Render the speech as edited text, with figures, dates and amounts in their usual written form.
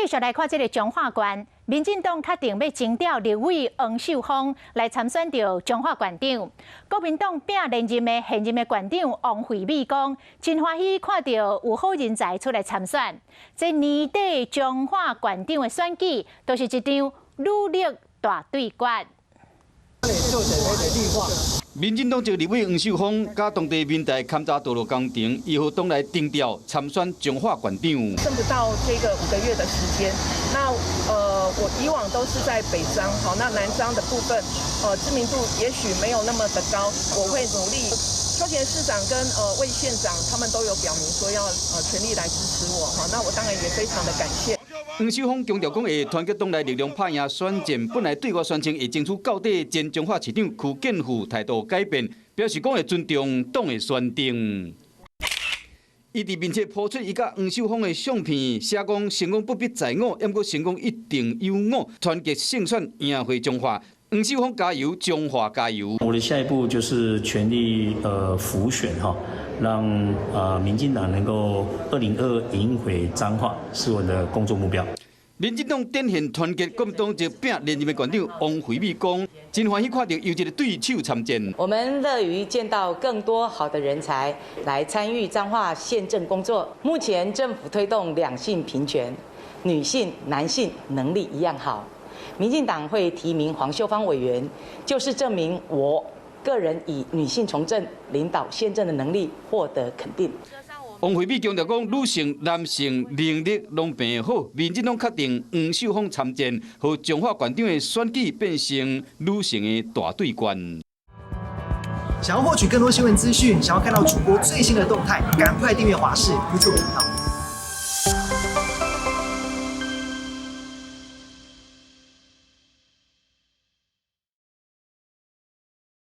續來看這个彰化縣，民進黨確定欲徵調立委黃秀芳來參選著彰化縣長。國民黨拚連任的現任的縣長王惠美講，真歡喜看著有好人才出來參選。這年底彰化縣長的選舉，都是一場女力大對決。民進黨籍立委黃秀芳，佮當地民代勘察道路工程，伊予黨內徵調參選彰化縣長。剩不到這個5個月的時間，那我以往都是在北彰，好，那南彰的部分，知名度也許沒有那麼的高，我會努力。邱顯市長跟魏縣長他們都有表明說要全力來支持我，哈，那我當然也非常的感謝。黃秀芳強調講會團結黨內力量拍贏選戰，本來對外宣稱會爭取到底前彰化市長柯建富態度改變，表示講會尊重黨的選定。伊佇面冊 po 出伊佮黃秀芳的相片，寫講成功不必在我，毋過成功一定有我，團結勝選贏回彰化。黃秀芳加油，彰化加油！我的下一步就是全力輔選哈，讓民進黨能夠2022贏回彰化，是我的工作目標。民進黨展現團結，國民黨就拚連任的縣長王惠美講，真歡喜看著優質的對手參戰。我們樂於見到更多好的人才來參與彰化縣政工作。目前政府推動兩性平權，女性、男性能力一樣好。民進黨會提名黃秀芳委員，就是證明我個人以女性從政、領導縣政的能力獲得肯定。王惠美強調講，女性、男性能力攏平好，民進黨確定黃秀芳參戰，予彰化縣長的選舉變成女性的大對決。想要獲取更多新聞資訊，想要看到主播最新的動態，趕快訂閱華視 YouTube 頻道。